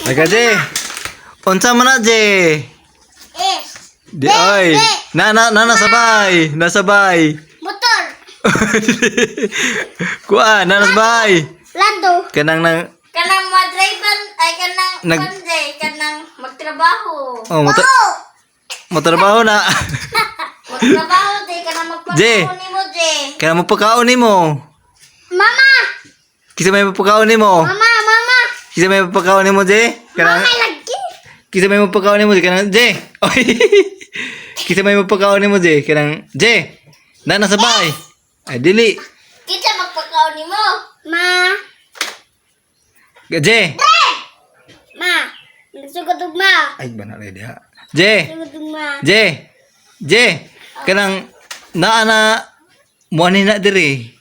Teka, Jay. Unsa man na, Jay? S. Di ay. Na na na nasabay. Nasabay. Motor. Kuan, na nasabay. Lando. Kanang nang Kanang madrive ay kanang kanjay, kanang magtrabaho. Oh, motrabaho na. Magtrabaho day kanang Jay. magpakaon nimo, Jay. Kanang mapakaon nimo. Mama. Kisa may mapakaon nimo. Mama, mama. Kisa may mapakaon nimo, Jay? Kanang Mama lagi. Kisa may mapakaon nimo, Jay? Kanang Jay. Oy. Kisa may mapakaon nimo, Jay? Kanang Jay. Na nasabay. Ay dili. Kinsa magpakaon nimo? Ma. Jay. Ma. Nagsugod og ma. Ay bana na diha. Jay. Nagsugod og ma. Jay. Jay. Kanang naa na mo ani na diri.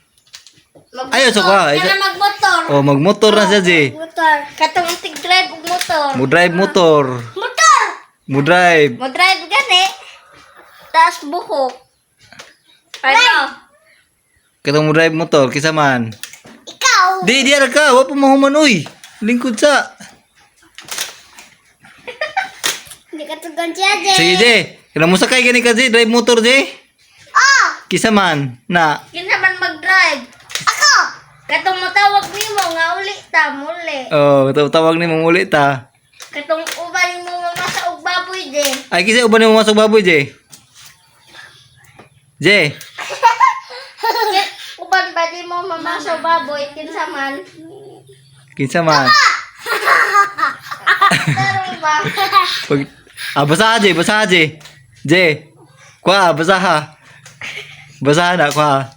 Magmotor. Ayaw, so ka. Kanang magmotor. Oh, magmotor na siya, Jay. Motor. Katong tig drive og motor. Mo drive motor. Motor. Mo drive. Mo drive gani. Taas buhok. Ano? Katong mo drive motor kisa man. Ikaw. Di di ara ka, wa pa mahuman uy. Lingkod sa. Hindi ka tugon siya, Jay. Sige, Jay. Kanang mosakay gani ka, Jay, drive motor, Jay. Oh! Kisa man na Kinsa man mag-drive? Ako! Katong motawag nimo nga uli ta muli. Oh, tawag ni mo ulit ta. Katong uban nimo mamasa og baboy de. Ay kisa uban nimo masuk baboy, Jay. Jay, Uban ba di mo mamasa og baboy kinsa man? kinsa man. Tarong ba? Pag ah, basaha, Jay, basaha, Jay. Jay. Kuha, basaha. Basaha na, kuha.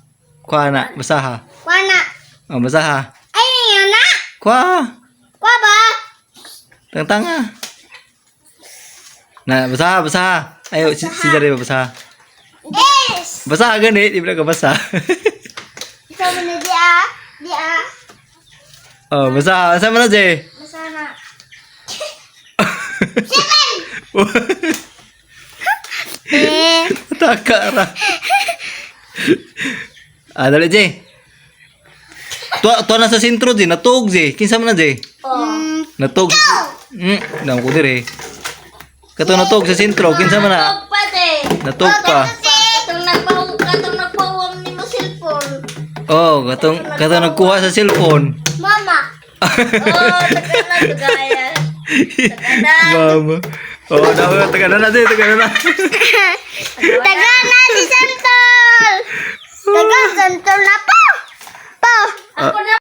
Kuha na, basaha. Wana. Oh, basaha. Ay, yun na! Kuha. Kwa ba? Tangtanga. Na, basaha, basaha. Ayo, si Jare, basaha. S! Basaha gani, di ba ka basa? Ikaw mo na di ah. Di ah. Oh, basaha. Asa man na, Jay? Masana. Seven! Eh. Taka ra. Ah, dali, Jay. Tuwa, tuwa na sa sentro, Jay. Natug, Jay. Kinsa man na, Jay? Oh. Natug. Damo ko dire. Kato natug sa sentro, kinsa man na? Natog pa de. Natug pa. Katong nagpawam nimo cellphone. Oh, katong katong nagkuha sa cellphone. Mama. Oh, tagana tagaya. Tagana. Mama. Oh, damo taga na na, Jay, taga na na. Taga na si Santol! Taga Santol na po! Po! Ako na.